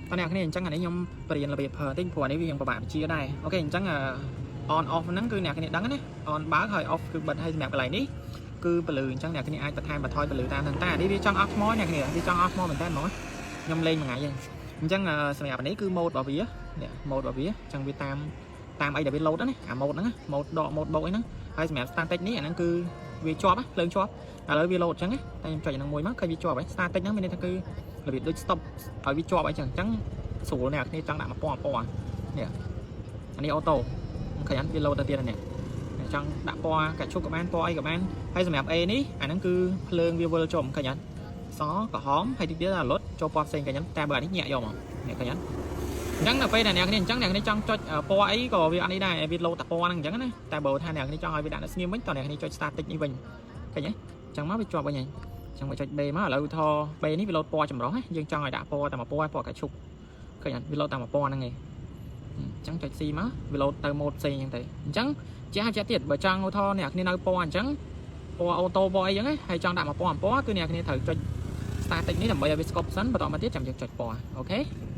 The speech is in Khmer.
តោះអ្នកគ្នាអញ្ចឹងអានេះខ្ញុំបរៀនរបៀបប្រើតិចព្រោះអានេះវាยังពិបាកបញ្ជាដែរ OK អញ្ចឹង on off ហ្នឹងគឺអ្នកគ្នាដឹងណា on បើកហើយ off គឺបិទហើយសម្រាប់កន្លែងនេះគឺពន្លឺអញ្ចឹងអ្នកគ្នាអាចបន្ថែមបន្ថយពន្លឺតាមហ្នឹងតែអានេះវាចង់អស់ថ្មអ្នកគ្នាវាចង់អស់ថ្មមែនតើហ្មងខ្ញុំលេងមួយថ្ងៃហ្នឹងអញ្ចឹងសម្រាប់អានេះគឺ mode របស់វានេះ mode របស់វាអញ្ចឹងវាតាមតាមអីដែលវា load ណាអា mode ហ្នឹង mode ដក mode បូកអីហ្នឹងហើយសម្រាប់ static នេះអាហ្នឹងគឺវាជាប់ភ្លើងជាប់ឥឡូវវា load អញ្ចឹងតែខ្ញុំចុចអាហ្នឹងមួយមកឃើញវាជាប់ហើយ static ហ្នឹងមានន័យថាគឺរបៀបដូច stop ឲ្យវាជាប់អីចឹងអញ្ចឹងស្រួលអ្នកគ្នាចង់ដាក់មួយពណ៌ពណ៌នេះអានេះ auto ឃើញអត់វា load ទៅទៀតនេះចង់ដាក់ពណ៌កាឈុកក៏បានពណ៌អីក៏បានហើយសម្រាប់ A នេះអាហ្នឹងគឺភ្លើងវាវិលជុំឃើញអត់សក្រហមហើយតិចទៀតអាលុតចូលពណ៌ផ្សេងឃើញអត់តែបើអានេះញាក់យកមកនេះឃើញអត់អញ្ចឹងដល់ពេលដែលអ្នកគ្នាអញ្ចឹងអ្នកគ្នាចង់ចុចពណ៌អីក៏វាអត់នេះដែរវាលោតតែពណ៌ហ្នឹងអញ្ចឹងណាតែបើថាអ្នកគ្នាចង់ឲ្យវាដាក់នៅស្ងៀមវិញតើអ្នកគ្នាចុច static នេះវិញឃើញទេអញ្ចឹងមកវាជាប់វិញហើយអញ្ចឹងបើចុច B មកឥឡូវថ B នេះវាលោតពណ៌ចម្រុះណាយើងចង់ឲ្យដាក់ពណ៌តែមួយពណ៌ពណ៌កាឈុកឃើញអត់វាលោតតែមួយពណ៌ហ្នឹងឯងអញ្ចឹងចុច C មកវាលោតទៅ mode ផ្សេងអញ្ចឹងទៅអញ្ចឹងជាហើយជាទៀតបើចង់ឧទាហរណ៍អ្នកគ្នានៅពណ៌អញ្ចឹងពណ៌ auto ពណ៌អីចឹងណាហើយចង់ដាក់មួយពណ៌មួយពណ៌គឺអ្នកគ្នាត្រូវចុច static នេះដើម្បីឲ្យវាស្កប់សិនបន្តមកទៀតចាំយើងចុចពណ៌ OK។